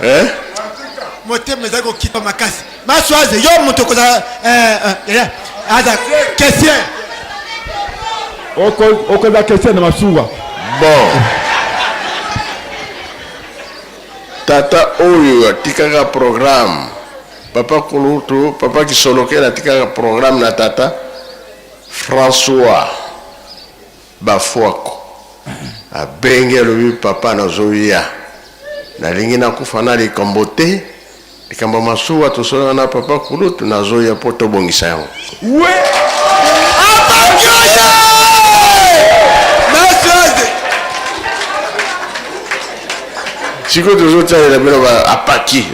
Eh? Motema ezali kokita makasi. Maswaze yo moto okozala eh, eh, eh, aza question. Okoza question na masuwa. Bon. Tata oyo atikaka programme papa kulutu papa kisolokele atikaka programme na tata François Bafuako abengi alobi papa nazoya nalingi nakufa na likambo te likambo ya masuwa tosolana na papa kulutu nazoya mpo tobongisa yango. We Sikoyo tozotalela bino ba apaki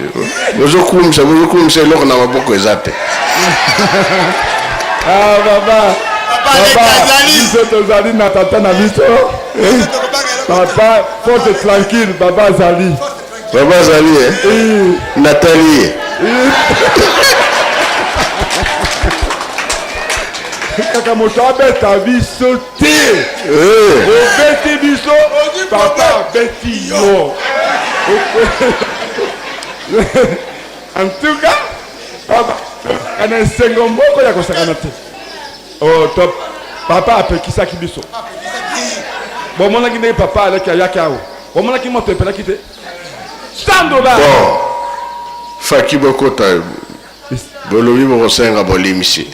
bozokumisa bozokumisa eloko na maboko eza te. Ah, baba Papa, biso tozali na tata na biso papa forte tranquille baba azali Baba azali eh? Natali ye. Kaka moto abeta biso te. Eh. Obeti biso, papa abeti yo. En tout cas, papa na esengo moko ya kosakana te. Oh, top. Papa apekisaki biso. Bomonaki ndenge papa aleki ayaki awa. Bomonaki moto epelaki te. $100. Bon, faki bokota bolobi bokosenga bolimisi.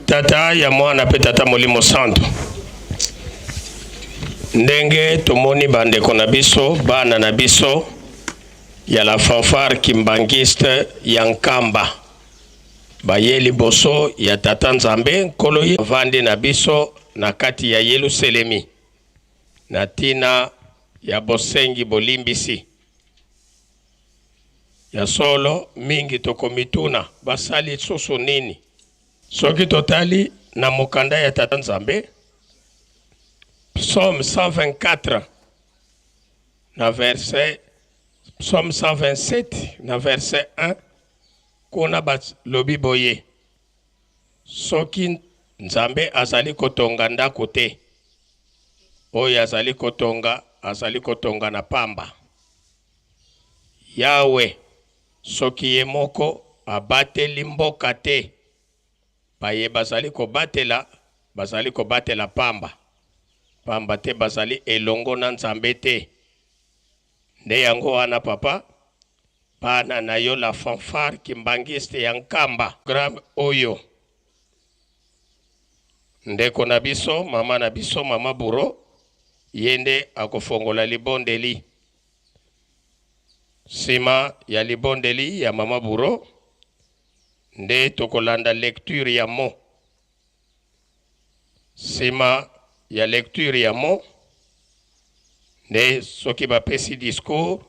Tata ya Mwana mpe Tata Molimo Santu. Ndenge tomoni bandeko na biso, bana na biso ya la fanfare kimbanguiste ya Nkamba baye liboso ya Tata Nzambe Nkolo ye avandi na biso na kati ya Yeluselemi na tina ya bosengi bolimbisi. Ya solo, mingi tokomituna basali lisusu nini? Soki totali na mokanda ya Tata Nzambe, Psaume 124 na verset Psaume 127 na verset 1 kuna balobi boye, soki Nzambe azali kotonga ndako te, oyo azali kotonga azali kotonga na pamba. Yawe soki ye moko abateli mboka te, baye bazali kobatela bazali kobatela pamba, pamba te bazali elongo na Nzambe te. Nde yango wana papa, bana na yo la fanfare kimbanguiste ya Nkamba, programme oyo ndeko na biso mama na biso mama Bouro ye nde akofongola libondeli. Sima ya libondeli ya mama Bouro nde tokolanda lecture ya mot. Sima ya lecture ya mot nde soki bapesi discours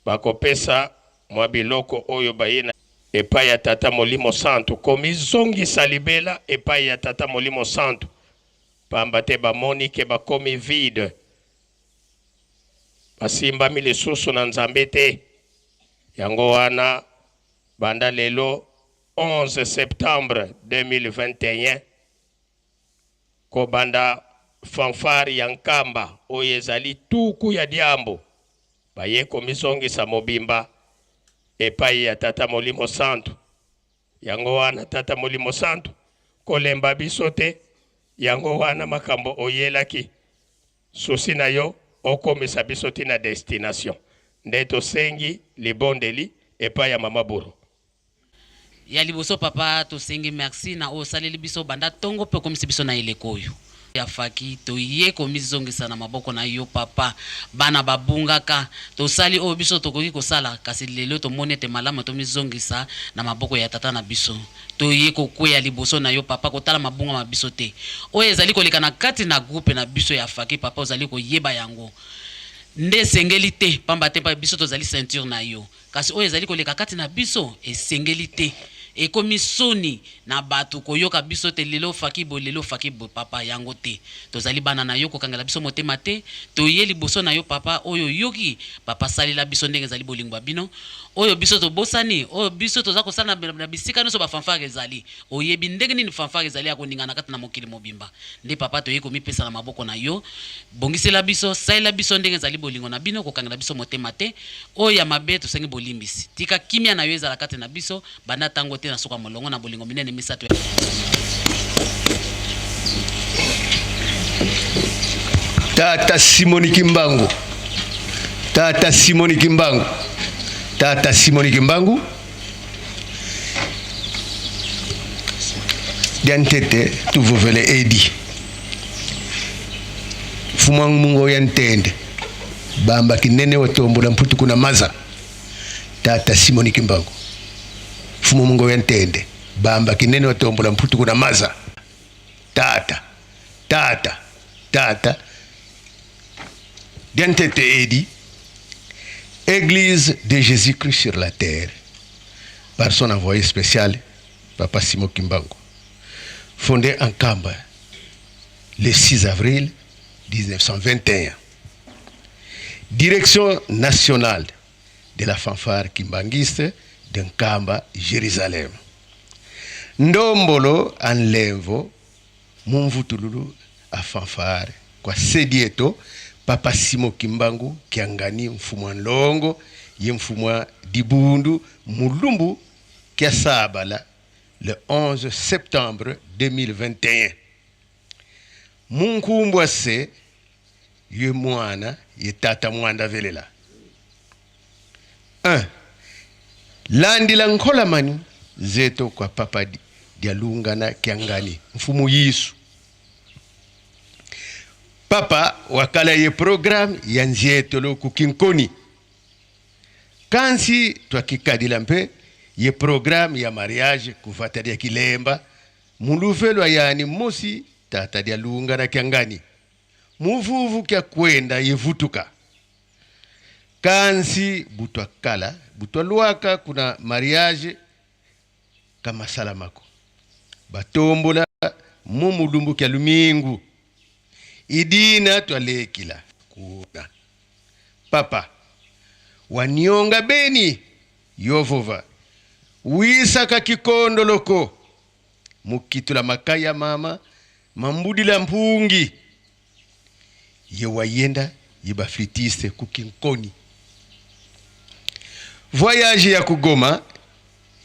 bakopesa mwa biloko oyo baye na epai ya Tata Molimo Santu, komizongisa libela epai ya Tata Molimo Santu, pamba te bamoni ke bakomi vide, basimbami lisusu na Nzambe te. Yango wana banda lelo 11 septembre 2021 kobanda fanfare ya Nkamba oyo ezali tuku ya diambo baye komizongisa mobimba epai ya Tata Molimo Santu. Yango wana Tata Molimo Santu kolemba biso te, yango wana makambo oyelaki souci na yo okomisa biso ti na destination. Nde tosengi libondeli epai ya Mama Buro. Ya liboso papa tosengi merci na oyo osaleli biso banda tongo pe okomisi biso na eleko oyo. Ya faki toye komizongisa na maboko na yo papa. Bana babungaka, tosali oyo biso tokoki kosala, kasi lelo tomoni ete malamu tomizongisa na maboko ya tata na biso. Toye kokweya liboso na yo papa, kotala mabunga ma biso te. Oyo ezali koleka na kati na groupe na biso ya faki papa, ozali koyeba yango. Nde esengeli te, pamba te biso tozali ceinture na yo. Kasi oyo ezali koleka kati na biso esengeli te. Ekomi soni na bato koyoka biso te lelo faki boye, lelo faki boye. Papa, yango te. Tozali bana na yo, kokangela biso motema te. Toye liboso na yo papa, oyo oyoki, papa salela biso ndenge ezali bolingo bwa bino. Oyo biso tobosani, oyo biso toza kosala na bisika nionso ba fanfare ezali. Oyebi ndenge nini fanfare ezali ya koningana kati na mokili mobimba. Nde papa toyei komipesa na maboko na yo. Bongisela biso, salela biso ndenge ezali bolingo na bino, kokangela biso motema te. Oyo ya mabe tosengi bolimbisi. Tika kimia na yo ezala kati na biso banda tango tee na suka molongo na bolingo minene misato ya. Tata Simoni Kimbangu, Tata Simoni Kimbangu, Tata Simoni Kimbangu, dia ntete tuvuvele edi mfumu mungo ya ntende bamba kinene watombola mputu kuna maza tata Simoni Kimbangu mfumu mungo ya ntende bamba kinene watombola mputu kuna maza tata tata tata dia ntete edi Église de Jésus-Christ sur la terre par son envoyé spécial Papa Simon Kimbangu fondé en Kamba le 6 avril 1921. Direction nationale de la fanfare kimbanguiste de Nkamba, Jérusalem. Ndombolo Anlemvo Mumvutululu a fanfare kwa Sedieto Papa Simon Kimbangu Kiangani Mfumwa Nlongo ye Mfumwa Dibundu Mulumbu Kiasabala le 11 septembre 2021. Munkumbwa se ye mwana ye tata mwanda velela 1 landila nkolamani zeto kwa papa dialungana kiangani mfumu yisu papa wakala ye programme ya nzietolo kukinkoni kansi twakikadila mpe ye programme ya mariage kuvata dia kilemba muluvelwa yani mosi tata dialungana kiangani muvuvu kya kwenda yevutuka kansi butwa kala butwa lwaka kuna mariage kamasalamako batombola mu mulumbu kya lumingu idina twalekila kuna papa wanionga beni yovova wisaka kikondoloko mukitula makaya mama mambudila mpungi ye wayenda ye baflitiste kukinkoni voyage ya kugoma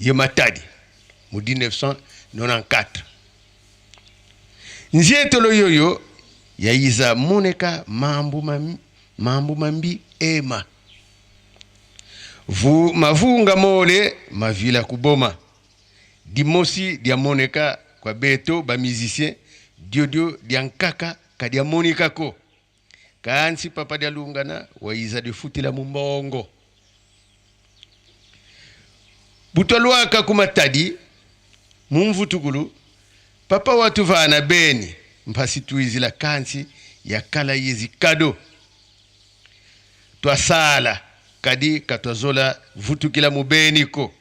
ye matadi mu 1994 nzietolo yoyo yayiza moneka mambu mambi, mambu mambi ema Vu, mavunga mole mavila kuboma Dimosi dia moneka kua beto ba musicien diodio dia nkaka kadia monikako kansi papa dia lungana waiza difutila mu mbongo. Butua luaka ku Matadi mu mvutukulu papa watu vana beni mpasi tuizila kansi ya kala yezi kado tuasala kadi katuazola vutukila mu beni ko.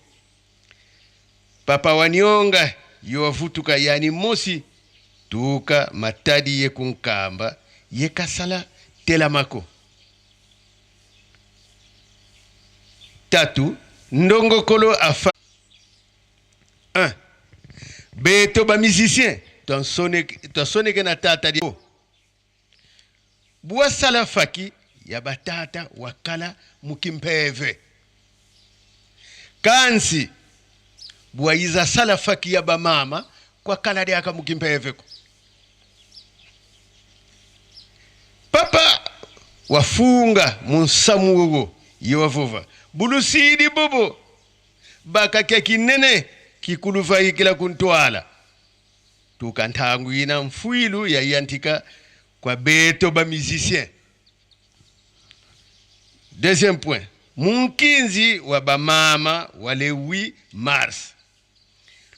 Papa wanionga yo wavutuka yani mosi tuka matadi ye kunkamba ye kasala telamako. Tatu ndongokolo afa 1 beto ba musicien twasoneke na tata di bwasala faki ya batata wakala mukimpeve kansi bwayiza sala faki ya bamama kwakala lyaka mukimpeve ko papa wafunga munsamu wowo ye wavova bulusidi bobo bakakya kinene kikuluvahikila kuntwala. Tuka ntangu ina mfuilu ya yantika kwa beto ba musicien. Deuxième point, munkinzi wa bamama wa le 8 mars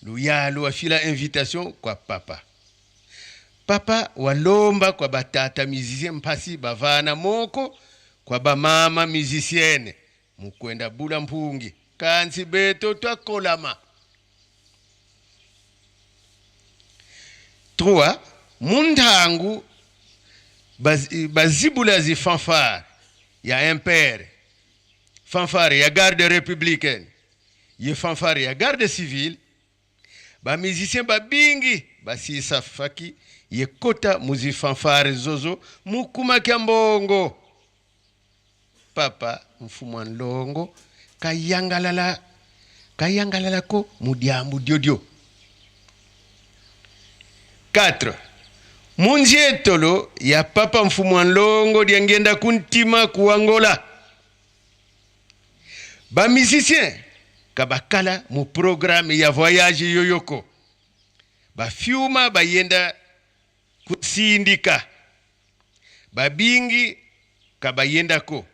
Luyalu wafila invitation kwa papa. Papa walomba kwa batata musicien mpasi bavana moko kwa bamama musicienne mukwenda bula mpungi kansi beto twakolama. 3 muntangu bazibula zi fanfare ya impere, fanfare ya garde républicaine, ye fanfare ya garde civile, ba musicien babingi basisa faki ye kota muzi fanfare zozo mukumaki mbongo. Papa mfumu wa nlongo kayangalala kayangalala ko mudiambu diodio. 4 munzietolo ya papa mfumu wa nlongo diangenda kuntima ku Angola. Ba musicien kabakala mu programme ya voyage yoyoko. Ba fiuma bayenda kusindika. Babingi kabayendako.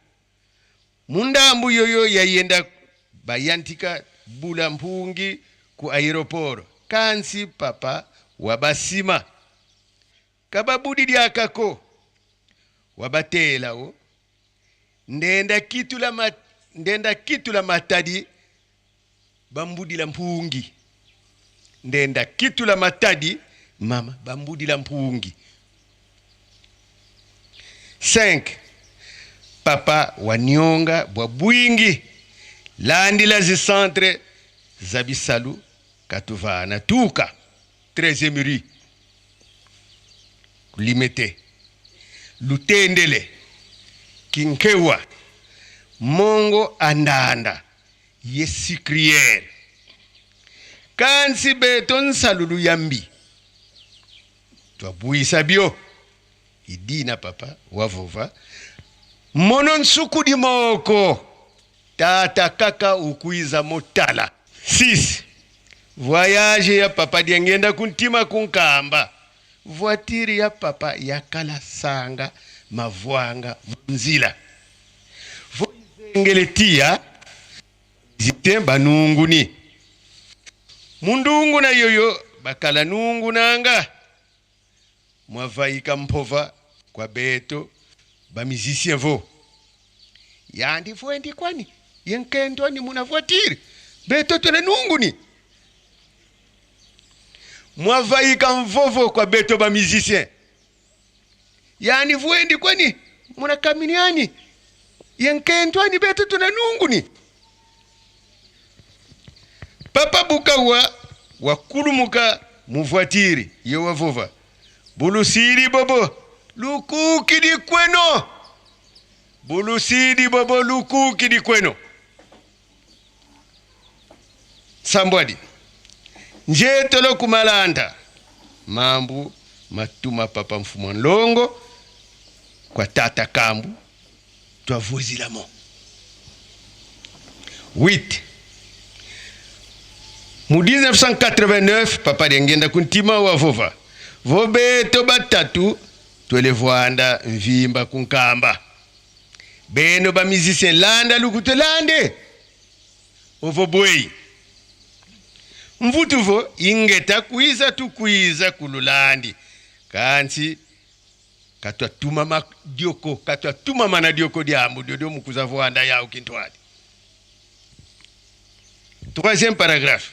Mundambu yoyo yayenda bayantika bula mpungi ku aeroport. Kansi papa wabasima. Kababudi diakako. Wabatela o. Ndenda kitula ma, ndenda kitula matadi bambudila mpungi. Ndenda kitula matadi mama bambudila mpungi. 5 papa wanyonga bwa bwingi landila zi centre za bisalu katuvana tuka 13e rue Limete Lutendele Kinkewa Mongo Andanda ye sucrière kansi beto nsalulu yambi twabwisa bio idina papa wavova mono nsukudi moko tata kaka ukwiza motala. 6 voyage ya papa diangenda kuntima kunkamba voiture ya papa yakala sanga mavwanga munzila voizengele tia zite banunguni mundungu na yoyo bakala nungu nanga mwavaika mpova kwa beto ba musicien vo yandi voendi kwani yenkendwani muna voiture beto tole nunguni mwavaika mvovo kwa beto ba musicien yani voendi kwani muna kaminiani yenkendwani beto tole nunguni papa bukawa wakulumuka mu voiture ye wavova bulusili bobo lukukidi kweno bulusili bobo lukukidi kweno sambwadi njetolo kumalanda mambu matuma papa mfumu nlongo kwa tata kambu twavuzilamo. 8 mu 1989 papa diangenda kuntima wavova vobeto batatu twele vwanda mvimba kunkamba beno ba musicien landa lukute lande ovo bwei mvutuvo ingeta kuiza tukwiza kululandi kansi katwatuma madioko katwatuma mana dioko diambu diodio mukuza vwanda yao kintwali. Troisième paragraphe.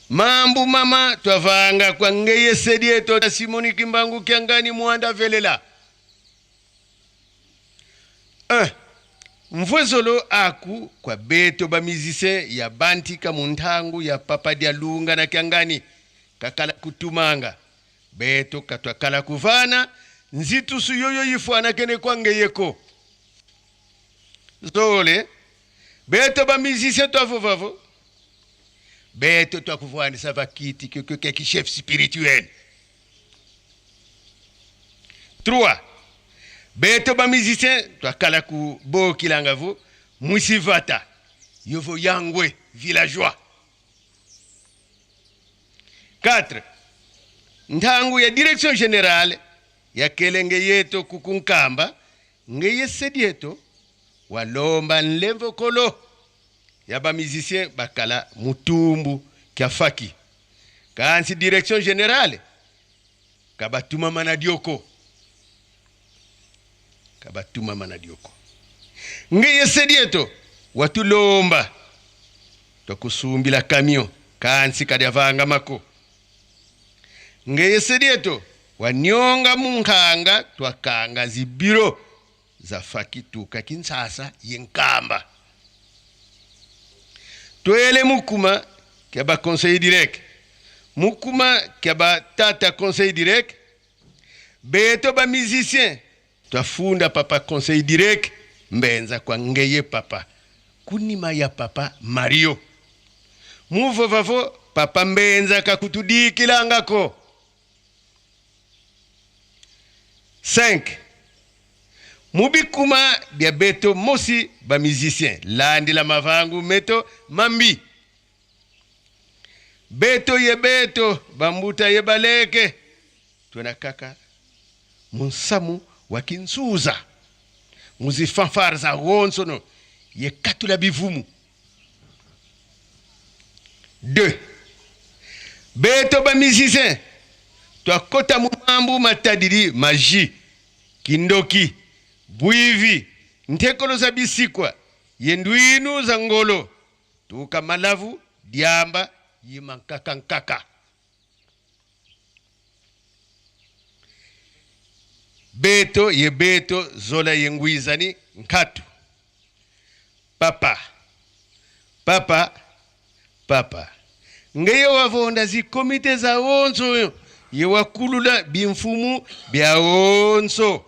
Mambu mama twavanga kwa ngeye sedieto Simoni Kimbangu kiangani mwanda velela. 1. Mvwezolo aku kwa beto ba musicien ya bantika muntangu ya papa dia lunga na kiangani kakala kutumanga beto katwakala kuvana nzitusu yoyo yifwana kene kwa ngeyeko. Zole beto ba musicien twavovavo beto twakuvwanisa vakiti keke chef spirituel. 3 beto ba musicien twakala ku bokilanga vo musivata yovo yangwe villageois. 4 Ntangu ya direction generale ya kelenge yeto kukunkamba nge yesedieto walomba nlemvo kolo ya ba musicien bakala mutumbu kya faki kansi direction generale kabatumama na dioko kabatumama na dioko nge yesedieto watulomba twakusumbila camion kansi kadiavangamako nge yesedieto wanyonga munkhanga twakanga zibiro za faki tuka Kinshasa ye Nkamba. Twele mukuma kya ba conseiller direct, mukuma kya ba tata conseil direct, beto ba musicien twafunda papa conseil direct mbenza kwa ngeye papa kunima ya papa Mario muvovavo papa mbenza kakutudikilangako 5 Mu bikuma bia beto mosi ba musicien landila mavangu meto mambi beto ye beto bambuta ye baleke tuena kaka munsamu wa kinsuza muzi fanfare za gonsono ye katula bivumu 2 Beto ba musicien twakota mu mambu matadidi magie kindoki bwivi ntekolo za bisikwa ye ndwinu za ngolo tuka malavu diamba yima nkaka nkaka. Beto ye beto zola ye ngwizani nkatu. Papa papa papa ngeye wavonda zikomite za onso ye wakulula bimfumu bia onso.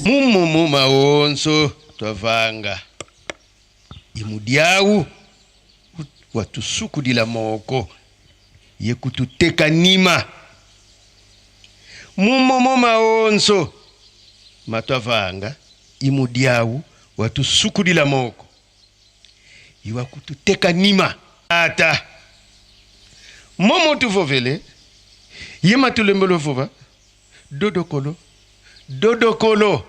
Mumumu maonso twavanga imudiau watusukudila moko yekututeka nima mumomo maonso matwavanga imudiau watusukudila moko iwakututeka nima ata momo tuvovele ye matulembelo vova dodokolo dodokolo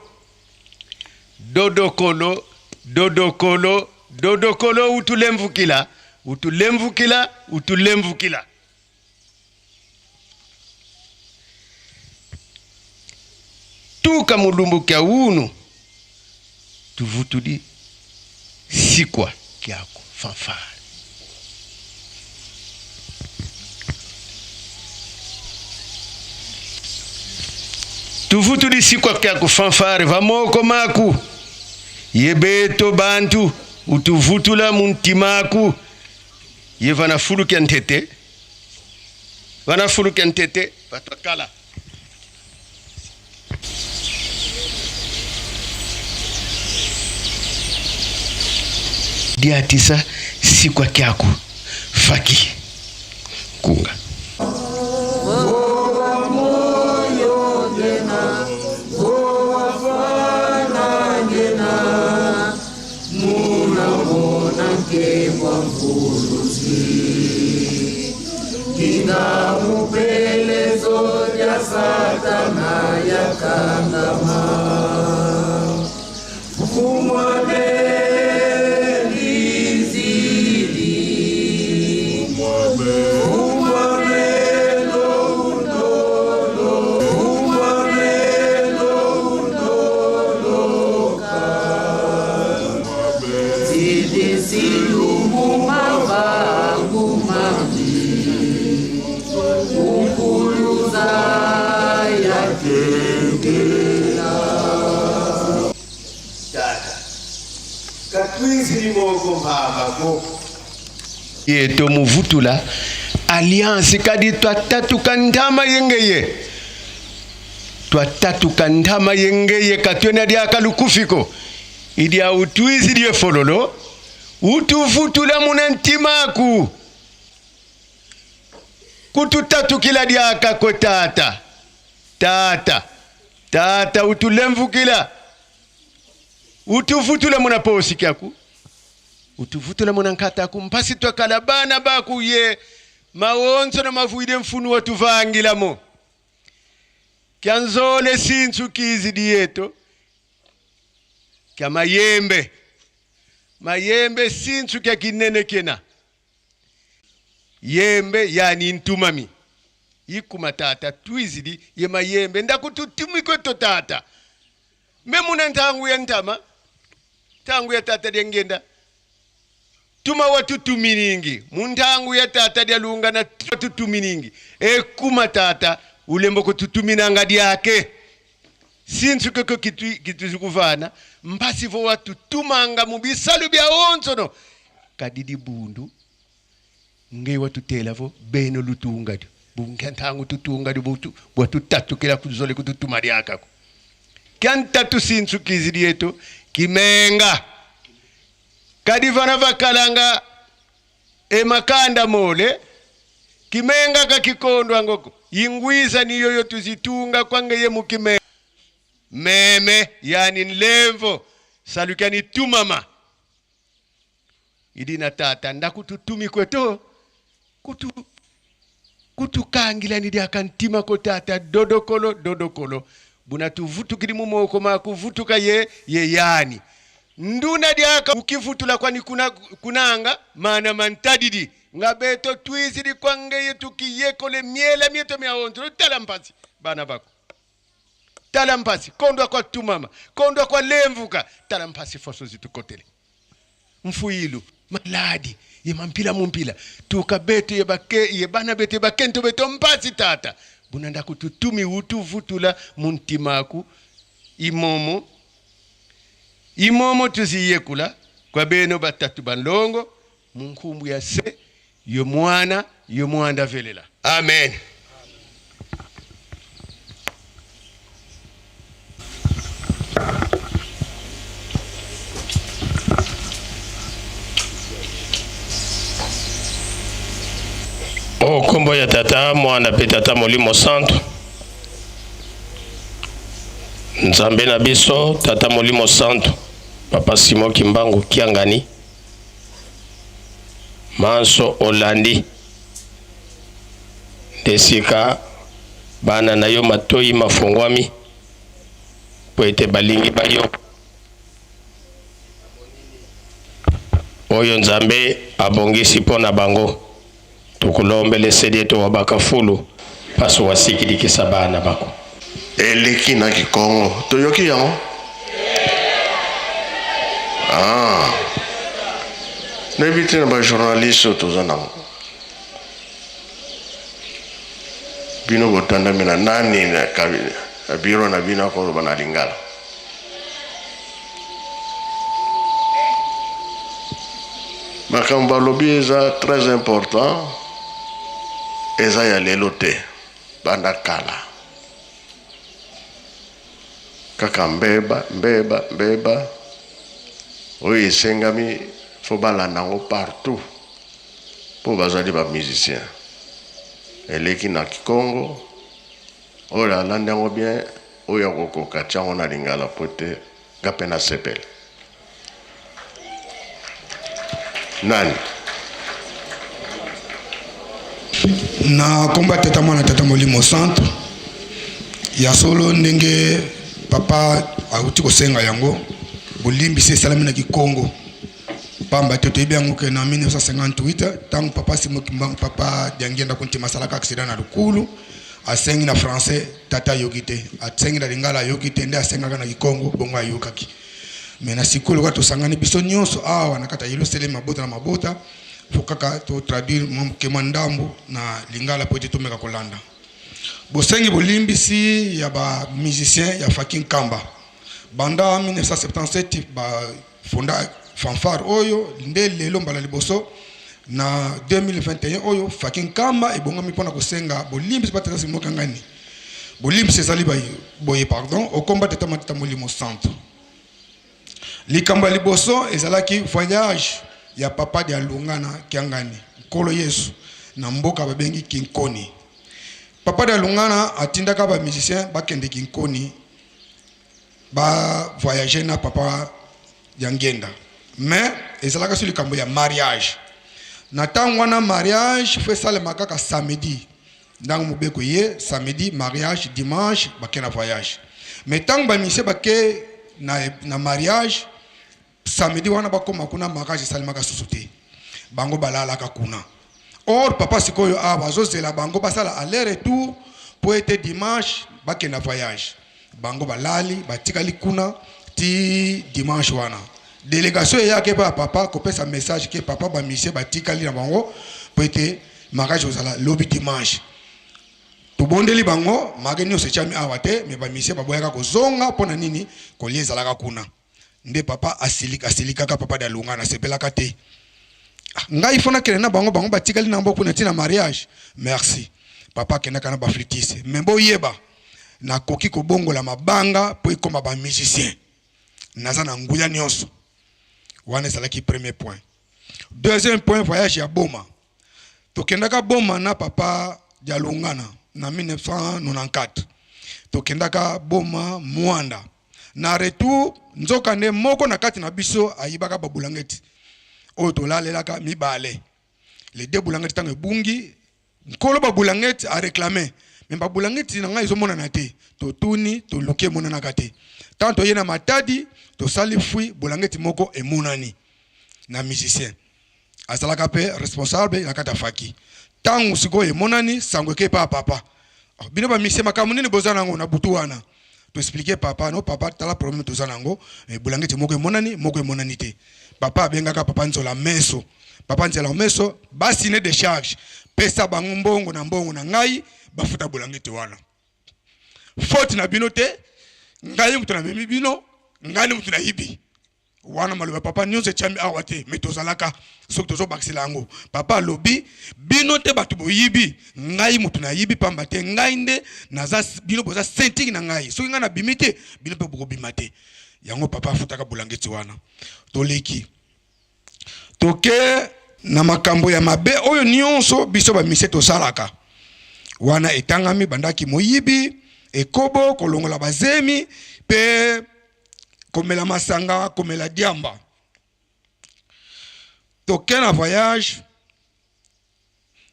dodokolo dodokolo dodokolo utulemvukila utulemvukila utulemvukila tuka mulumbu kya unu tuvutudi sikwa kyako fanfare tuvutudi sikwa kyako fanfare vamoko maku yebeto bantu utuvutula muntimaku ye vanafulukia ntete vanafulukia ntete vatwakala diatisa sikwa kyaku faki kunga Twizili moko mpamba ko. Ye tomuvutula alliance kadi twatatuka ndama yengeye twatatuka ndama yengeye katwena dyaka lukufiko idya utwizi lye fololo utuvutula muna ntimaku kututatukila dyaka ko tata tata tata utulemvukila utuvutula muna posi kyaku utuvutula muna nkataku mpasi twakala bana baku ye mawonso na mavuile mfunu watuvangilamo kyanzole sintsukizi dieto kya mayembe mayembe sintsu kya kinene kena yembe yani ntumami ikuma tata twizili ye mayembe ndakututumikwe to tata mbe muna ntangu ya ntama ntangu ya tata lyengenda tuma watutuminingi muntangu ya tata lyalunga na tutuminingi ekuma tata ulembo kututuminanga lyake sintsu keko kituzikuvana mbasivo watutumanga mubisalu bya onsono kadidi bundu nge watutelavo beno lutunga bunga ntangu tutunga butu bwatutatukila kuzole kututuma lyakako kyantatu sintsu kizili yetu kimenga kadi vana vakalanga emakanda mole kimenga kakikondwa ngoko ingwiza niyoyo tuzitunga kwange ye mukime meme yani nlemvo salukani tumama idi na tata ndakututumi kweto kutu kutukangila ni lyakantima ko tata dodokolo dodokolo buna tuvutukili mumoko makuvutuka ye ye yani nduna dyaka ukivutula kwani kuna, kunanga mana mantadidi ngabeto twizili kwangeye tukiyekole miela mieto myaonzo tala mpasi bana bako tala mpasi kondwa kwa tumama kondwa kwa lemvuka tala mpasi foso zitukotele mfuilu maladi ye mampila mumpila tuka betu ye bake ye bana betu ye bakento beto mpasi tata bunanda kututumi utuvutula muntimaku imomo imomo tuziyekula kwa beno batatu banlongo munkumbu ya se yo mwana yo mwanda velela amen. O nkombo ya Tata, Mwana mpe Tata Molimo Santu. Nzambe na biso, Tata Molimo Santu, Papa Simon Kimbangu Kiangani, manso olandi nde sika bana na yo matoyi mafungwami mpo ete balingi bayoka oyo Nzambe abongisi mpo na bango. Tukulombele esedi ete wabaka fulu mpasu wasikilikisa bana bako. Eleki na kikongo toyoki yango ah. Nayebi te na bajournaliste oyo toza nango bino botandami na nani na biro na bino akoloba na lingala Makambo balobi eza très important, eza ya lelo te, banda kala. Kaka mbeba, mbeba, mbeba oyo esengami fo balanda yango partout mpo bazali ba musiciens. Eleki na Kikongo, oyo alandi yango bien, oyo akokoka atia yango na Lingala mpo ete Nga pe nasepela. Nani? Na komba tata mwana tata molimo centre ya solo ndenge papa auti kosenga yango bolimbisi esalami na kikongo pamba te toyebi yango ke na 1958 ntango papa simo kimbangu papa diangienda kuntima asalaka accident na lukulu asengi na français tata ayoki te asengi na lingala ayoki te nde asengaka na kikongo bongo ayokaki me na sikoyo lokola tosangani biso nyonso awa na kati ya yelusalemi mabota na mabota fo kaka totraduire mwa moke mwa ndambo na lingala mpo ete tomeka kolanda bosengi bolimbisi ya ba musicien ya Faki Nkamba banda 1977 ba fonda fanfare oyo nde lelo mbala liboso na 2021 oyo Faki Nkamba ebongami mpo na kosenga bolimbisi ba tata Simon Kiangani. Bolimbisi ezali boye pardon okomba tata matata molimo centre. Likambo ya liboso ezalaki voyage ya papa Dialungana Kiangani Nkolo Yesu na mboka babengi Kinkoni. Papa Dialungana atindaka ba musiciens bakende Kinkoni ba voyager na papa Diangienda mais ezalaka sur likambo ya mariage. Na ntango wana mariage fo esalema kaka samedi ndango mobeko ye samedi mariage dimanche bake na voyage mais ntango bamisie bake na, na mariage samedi wana bakoma kuna mariage esalemaka susu te bango balalaka kuna or papa sikoyo awa azozela bango basala aller retour mpo ete dimanche bakenda voyage bango balali batikali kuna ti dimanche wana delegation eyaki epai ya papa kopesa message ke papa bamisie batikali na bango mpo ete mariage ozala lobi dimanche tobondeli bango mage nyonso etiami awa te me bamisie baboyaka kozonga mpo na nini kolia ezalaka kuna nde papa asilika asilikaka papa dalunga nasepelaka te ah, ngai fo nakende na bango bango batikali na mboku na ntina mariage merci papa akendaka na baflitise me boyeba nakoki kobongola mabanga mpo ekoma bamusicien naza na nguya nyonso wana ezalaki premier point deuxième point voyage ya boma tokendaka boma na papa dialungana na 1994 tokendaka boma mwanda na retour nzoka nde moko na kati na biso ayibaka babulangeti oyo tolalelaka mibale les deux bulangeti ntango ebungi nkolo babulangeti areklame me babulangeti na ngai ezomonana te totuni toluki emonanaka te ntango toye na matadi tosali fui bulangeti moko emonani na musicien azalaka mpe responsable na kati ya faki ntango sikoyo emonani sango ekei pa papa oh, bino bamisie makambo nini boza nango na butu wana toexplike papa no papa tala problème toza nango eh, bulangeti moko emonani moko emonani te papa abengaka papa nzola meso papa nzela meso basine de charge pesa bango mbongo na mbongo na ngai bafuta bulangeti wana faute na bino te ngai moto namemi bino ngai nde moto nayibi wana maloba papa nyonso etiami awa te me tozalaka soki tozobakisela yango papa alobi bino te bato boyibi ngai moto nayibi pamba te ngai nde naza bino boza sentiki na ngai soki ngai nabimi te bino mpe bokobima te yango papa afutaka bulangeti wana toleki toke na makambo ya mabe oyo nyonso biso bamisie tosalaka wana etangami bandaki moyibi ekobo kolongola bazemi mpe komela masanga komela diamba toke na voyage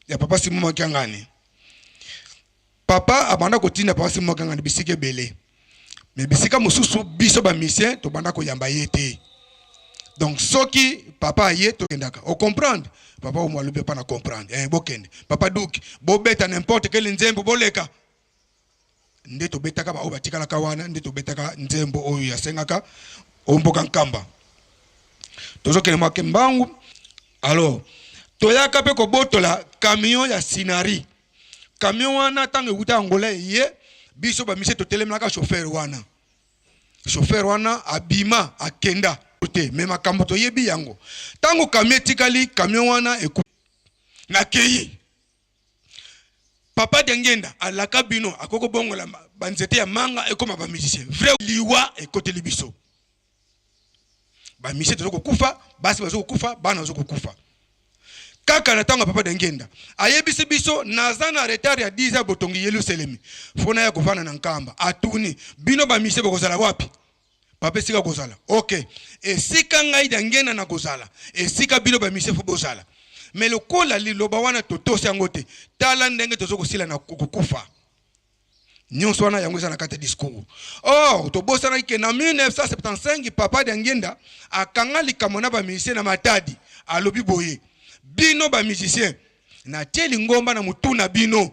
ya papa Simon Makiangani papa abanda kotinda papa Simon Makiangani bisika ebele me bisika mosusu biso bamisien tobanda koyamba ye te donc soki papa aye tokendaka ocomprendre papa omo alobi apa na comprendre eh, bokende papa duki bobeta n'importe quel nzembo boleka nde tobetaka baoyo batikalaka wana nde tobetaka nzembo oyo yasengaka omboka nkamba tozokende mwa mbangu alors toyaka mpe kobotola camion ya sinari camion wana ntango ewuta angola eye biso bamise totelemelaka chauffeur wana chauffeur wana abima akenda te me makambo toyebi yango ntango camion etikali camion wana eku nakei Papa Diangienda alaka bino akoki kobongola ba nzete ya manga ekoma ba musicien vrai liwa ekoteli biso ba musicien tozo kokufa basi bazo kokufa bana bazo kokufa kaka na ntango ya papa Diangienda ayebisi biso naza na retard ya 10 ya botongi Yelusalemi fona ya kovanda na Nkamba atuni bino ba musicien bokozala wapi papa esika kozala ok esika ngai Diangienda na kozala esika bino ba musicien fo bozala me lokola liloba wana totosi yango te tala ndenge tozo kosila na kokufa nyonso wana yango eza na kati ya discours or tobosanaki ke na 1975 papa Diangienda akanga likambo na bamusicien na Matadi alobi boye bino bamusicien natie lingomba na motu na bino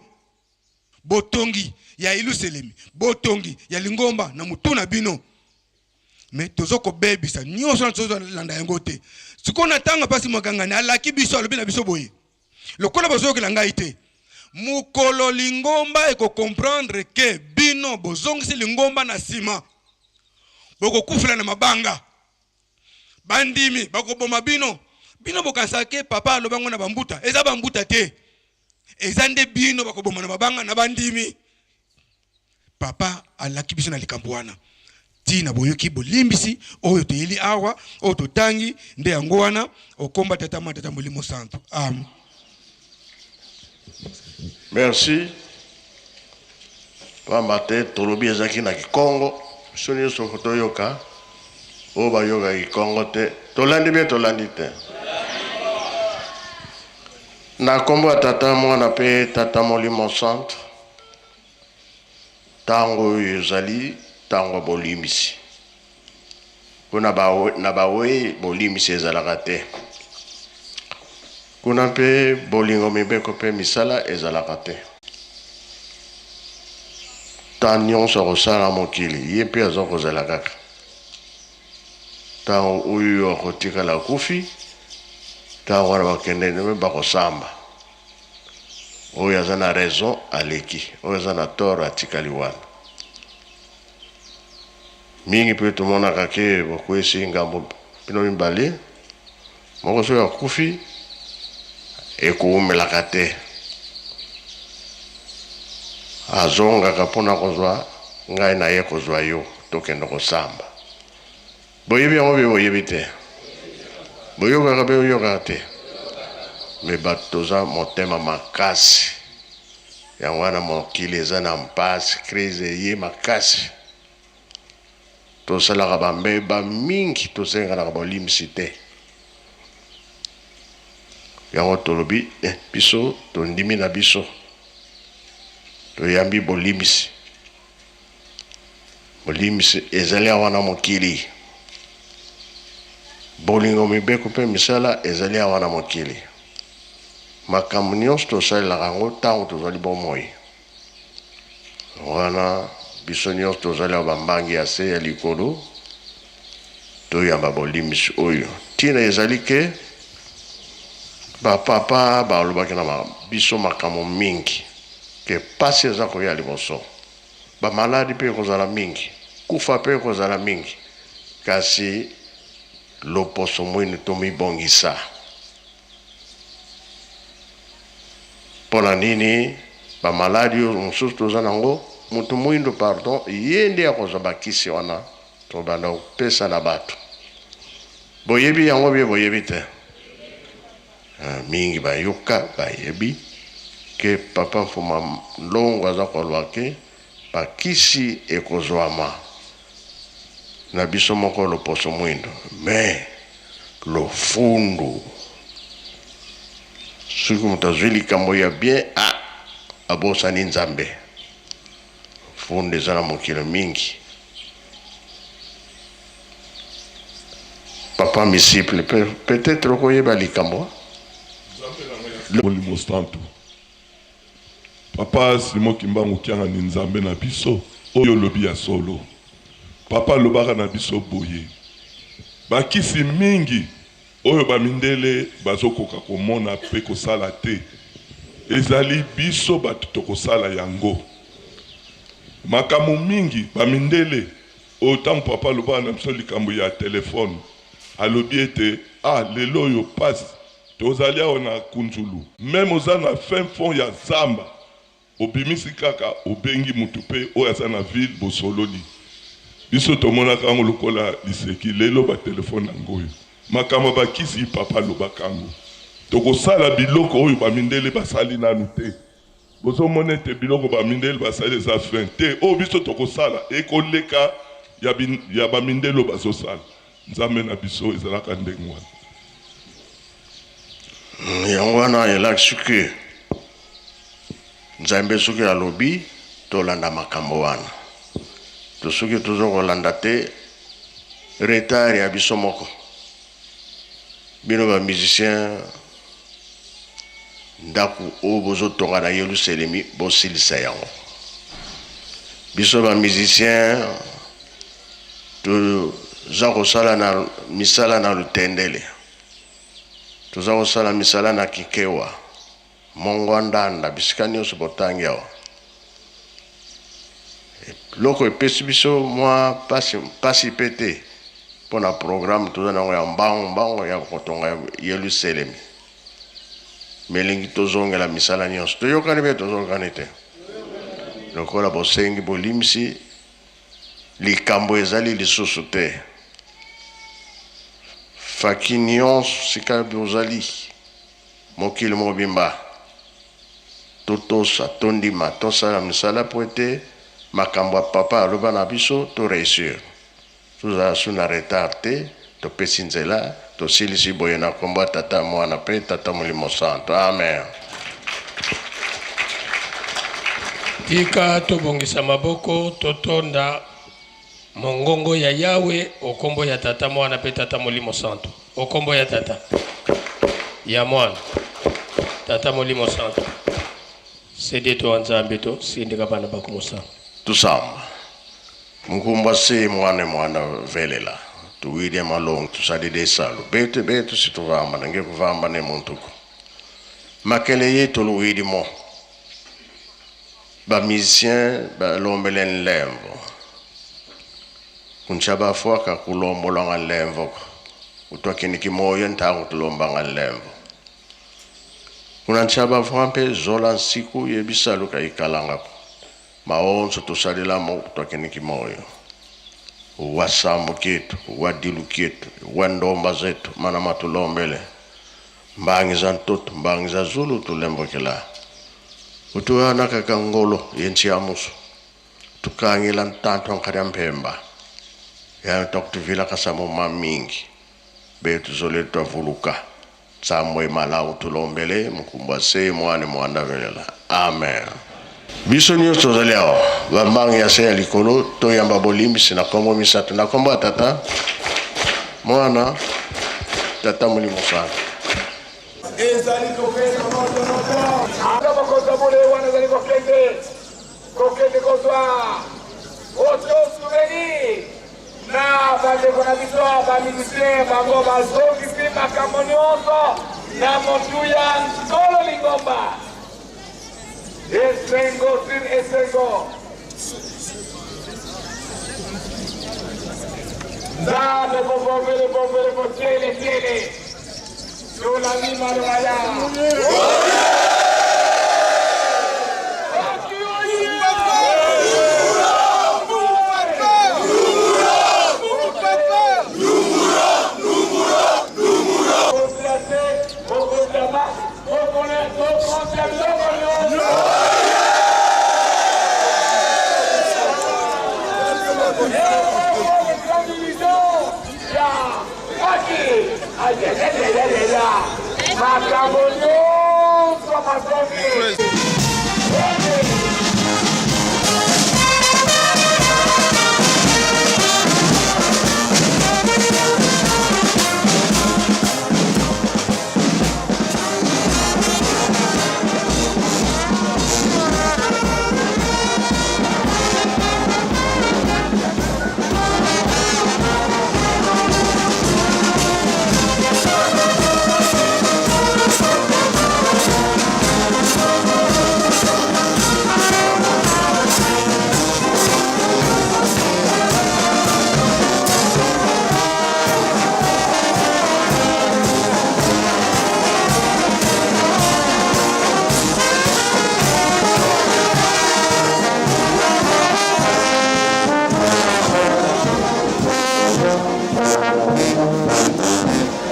botongi ya Yelusalemi botongi ya lingomba na motu na bino me tozo kobebisa nyonso na tozolanda yango te sikoyo na ntango mpasi mwakangani alaki biso alobi na biso boye lokola bozoyokela ngai te mokolo lingomba ekokomprendre ke bino bozongisi lingomba na nsima bokokufela na mabanga. Bandimi bakoboma bino. Bino bokanisaka ke papa aloba yango na bambuta. Eza bambuta te. Eza nde bino bakoboma na mabanga na bandimi. Papa alaki biso na likambo wana. Ti na boyoki bolimbisi oyo toyeli awa, oyo totangi nde yango wana okomba tata mwana tata molimo santu. Amen. Merci. Pamba te tolobi ezalaki na kikongo, biso nyonso toyoka, oyo bayoka kikongo te, tolandi bien tolandi te. Na kombo ya Tata, Mwana pe Tata Molimo Santu, tango oyo ezali tango ya bolimbisi. Po na bawei bolimbisi ezalaka te. Kuna mpe bolingo, mibeko mpe misala ezalaka te. Temps nionso akosala mokili, ye mpe aza kozala kaka. Tango oyo akotikala akufi, tango wana bakende mpe bakosamba. Oyo aza na raison aleki, oyo aza na tort atikali wana. Mingi mpe tomonaka ke bokwesi ngambo bino mibale, moko soki akufi ekowumelaka te, azongaka mpo na kozwa ngai naye kozwa yo tokende kosamba. Boyebi yango mpe boyebi te? Boyokaka mpe boyokaka te? Me bato toza motema makasi, yango wana mokili eza na mpasi, crise eye makasi. Tosalaka bambeba mingi, tosenganaka bolimbisi te. Yango tolobi eh, biso tondimi na biso, toyambi bolimbisi. Bolimbisi ezali awa na mokili. Bolingo, mibeko mpe misala ezali awa na mokili. Makambo nyonso tosalelaka yango ntango tozali bomoi. Wana biso nyonso tozali awa bambangi ya se ya likolo, toyamba bolimbisi oyo. Ntina ezali ke bapapa balobaki na biso makambo mingi ke pasi eza koya liboso. Ba maladi pe ekozala mingi, kufa pe ekozala mingi, kasi loposo mwindu tomibongisa. Pona nini ba maladi oyo mosusu toza nango, mutu mwindu pardon ye nde akozwa ba kisi wana tobanda kopesa na batu. Boyebi yango bien boyebi te? Mingi bayoka bayebi ke papa Mfuma Nlongo aza koloba ke ba kisi ekozwama na biso moko loposo mwindo mais lofundu soki moto azwi likambo ya bien ah abosani Nzambe. Lofundu eza na mokili mingi. Papa Misiple, peut-etre okoyeba likambo. Molimo Santu. Papa Simon Kimbangu Kiangani Nzambe na biso oyo olobi ya solo. Papa alobaka na biso boye bakisi mingi oyo ba mindele bazokoka komona pe kosala te ezali biso bato tokosala yango. Makambo mingi ba mindele oyo tango papa alobaka na biso likambo ya telephone alobi ete ah lelo oyo pasi tozali awa na kunzulu meme oza na fin fond ya zamba obimisi kaka obengi mutu pe oyo aza na ville bosololi biso tomonaka yango lokola liseki lelo ba telephone yango oyo makambo ya ba kisi papa alobaka yango tokosala biloko oyo ba mindele basali nanu te. Bozo mona ete biloko ba mindele basali eza fin te oyo biso tokosala ekoleka ya, ya ba mindele oyo bazosala. Nzambe na biso ezalaka ndenge wana. Yango wana elakisi ke Nzambe soki alobi tolanda makambo wana, to soki tozo kolanda te retard ya biso moko. Bino ba musiciens Ndaku oyo bozo tonga na yeluselemi bosilisa yango. Biso ba musiciens toza kosala na misala na lutendele, toza kosala misala na kikewa, mongwa ndanda, bisika nionso botangi awa. Eloko epesi biso mwa pasi, pasi pe te. Mpo na programme toza na yango ya mbangu mbangu ya kotonga Yeluselemi. Melingi tozongela misala nyonso. Toyokani mpe tozokani te. Lokola bosengi bolimbisi, likambo ezali lisusu te. Faki nyonso sika bozali mokili mobimba, totosa, tondima, tosala misala mpo ete makambo ya papa aloba na biso to reussir. Tozala su na retard te, topesi nzela, tosilisi boye na kombo ya Tata, Mwana pe Tata Molimo Santu. Amen. Tika tobongisa maboko totonda mongongo ya Yawe o kombo ya Tata, Mwana pe Tata Molimo Santu. O kombo ya Tata, ya Mwana, Tata Molimo Santu. Sede to wa Nzambe to sindika bana ba kumusa. Tusamba. Mukumba se mwana mwana velela. Tuwile malongo tusalile esalu. Betu betu situvamba nge kuvamba ne muntuku. Makele yetu luwili mo. Ba musiciens balombele nlembo. Kuncha bafwaka kulombolanga nlembo. Utwakini kimoyo ntango tulombanga nlembo. Kuna nchaba mpe zola nsiku ye bisaluka ikalangako. Maonso tusalilamo twakeniki moyo. Wa sambu kietu, wa dilu kietu, wa ndomba zetu, mana matulombele. Mbangi za ntoto, mbangi za zulu tulembokela. Utuana kaka ngolo ye nchi ya musu. Tukangila ntanto nkari ya mpemba. Ya tokutuvila kasamo mamingi. Betu zole twavuluka. Tsambo malau tulombele mukumbwa se mwana mwanda velela. Amen. Biso nyonso tozali awa bambangi ya se ya likolo toyamba bolimbisi na kombo misato na kombo ya Tata, Mwana, Tata Molimo Santu. Ezali kopesa moto moto. Ata mokonzi ya bule wana ezali kokende kokende kozwa auto souvenir na bandeko na biso ba musicien bango bazongisi makambo nyonso na motuya nkolo lingomba esengo sur esengo nzambe bobombele bombele botiele tiele tolandi maloba ya Makambo nyonso mazongi.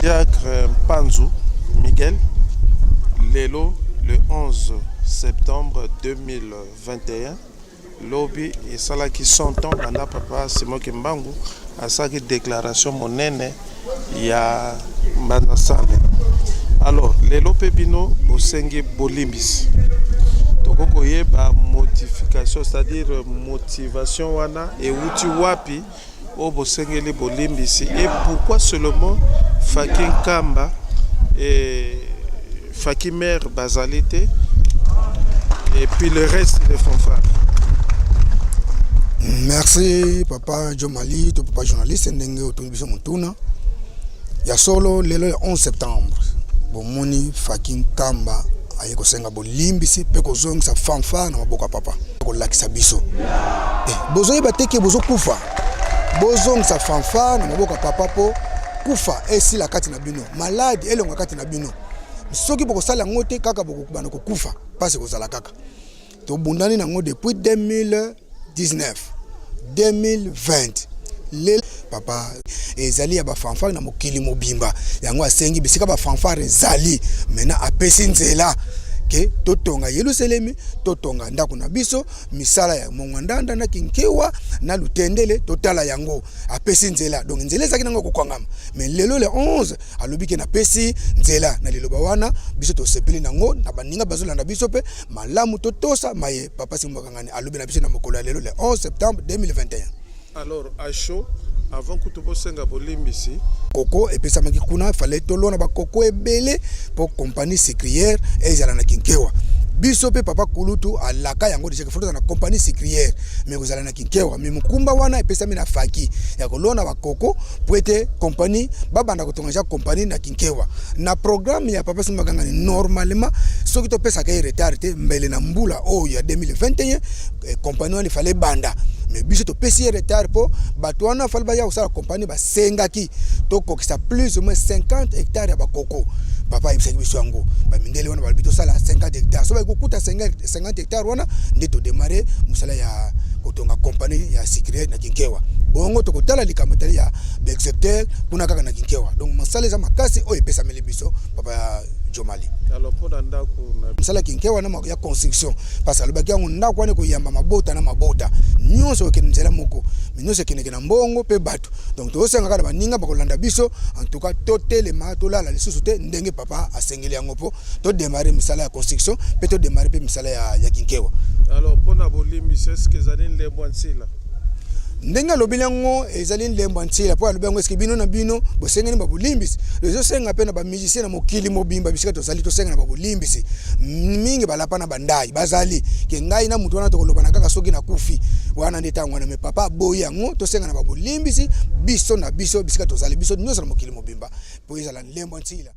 Diacre Mpanzu Miguel, lelo le 11 septembre 2021, lobi esalaki 100 ans banda papa Simon Kimbangu asalaki declaration monene ya Mbanza Nsame. Alors lelo mpe bino bosengi bolimbisi, tokoki koyeba modification, c'est-à-dire motivation wana ewuti wapi oyo bosengeli bolimbisi et pourquoi seulement Faki Nkamba et Faki Mère bazali te et puis le reste des fanfares. Merci papa Jomali to papa journaliste ndenge otuni biso motuna ya solo lelo ya 11 septembre bomoni Faki Nkamba aye kosenga bolimbisi mpe kozongisa fanfare na maboko ya papa kolakisa biso eh, bozoyeba te ke bozokufa. Bozongisa fanfare na maboko ya papa mpo kufa esila kati na bino, maladi elongwa kati na bino. Soki bokosala yango te, kaka bokobanda kokufa, mpasi ekozala kaka. Tobundani nango depuis 2019, 2020 lelo papa ezali ya bafanfare na mokili mobimba. Yango asengi bisika bafanfare ezali maintenant, apesi nzela ke totonga Yelusalemi, totonga ndako na biso, misala ya Mongwandanda na Kinkewa na Lutendele, totala yango. Apesi nzela, donc nzela ezalaki nango kokangama, mais lelo le 11 alobi ke napesi nzela. Na liloba wana biso tosepeli nango, na baninga bazolanda biso mpe malamu totosa maye papa Simon Bakangani alobi na biso na mokolo ya lelo le 11 septembre 2021. Alors à chaud, avant kutu bosenga bolimbisi. Koko epesamaki kuna, fallait tolona bakoko ebele mpo compagnie sucrière ezala na Kinkewa. Biso mpe papa kulutu alaka yango deja ke faut tozala na compagnie sucrière, mais kozala na Kinkewa. Mais mokumba wana epesami na faki ya kolona bakoko po ete compagnie babanda kotonga deja compagnie na Kinkewa. Na programme ya papa Simon Bakangani, normalement soki topesaka ye retard te, mbele na mbula oyo ya 2021 compagnie wana efale ebanda. Mais biso topesi ye retard mpo bato wana fale baya kosala compagnie, basengaki tokokisa plus ou moins 50 hectares ya bakoko. Papa ayebisaki biso yango, bamindele wana balobi tosala 50 hectares. So bakokuta 50 hectares wana nde todemare mosala ya kotonga compagnie ya sucrière na Kinkewa. Bongo tokotala likambo etali ya baexecteur kuna kaka na Kinkewa. Donc mosala eza makasi oyo epesameli biso papa ya Jomali. Alors mpo na ndako na mosala Kinkewa na ya construction, parce alobaki yango ndako wana ekoyamba mabota na mabota nyonso ekende nzela moko, mais nyonso ekendeke na mbongo mpe bato. Donc tozosenga kaka na baninga bakolanda biso, en tout cas totelema, tolala lisusu te ndenge papa asengeli yango, mpo todemare misala ya construction mpe todemare mpe misala ya Kinkewa. Alors mpo na bolimbisi, est-ce ezali ndembo ya nsila? Ndenge alobeli yango ezali ndembo ya nsila, mpo alobi yango eske bino na bino bosengeli babolimbisi. Ezosenga mpe na bamusicien na mokili mobimba bisika tozali, tosenga na babolimbisi mingi. Balapa na bandai bazali ke ngai na motu wana tokolobana kaka soki nakufi, wana nde ntango wana. Me papa aboyi yango, tosenga na babolimbisi biso na biso bisika tozali, biso nyonso na mokili mobimba, mpo ezala ndembo ya nsila.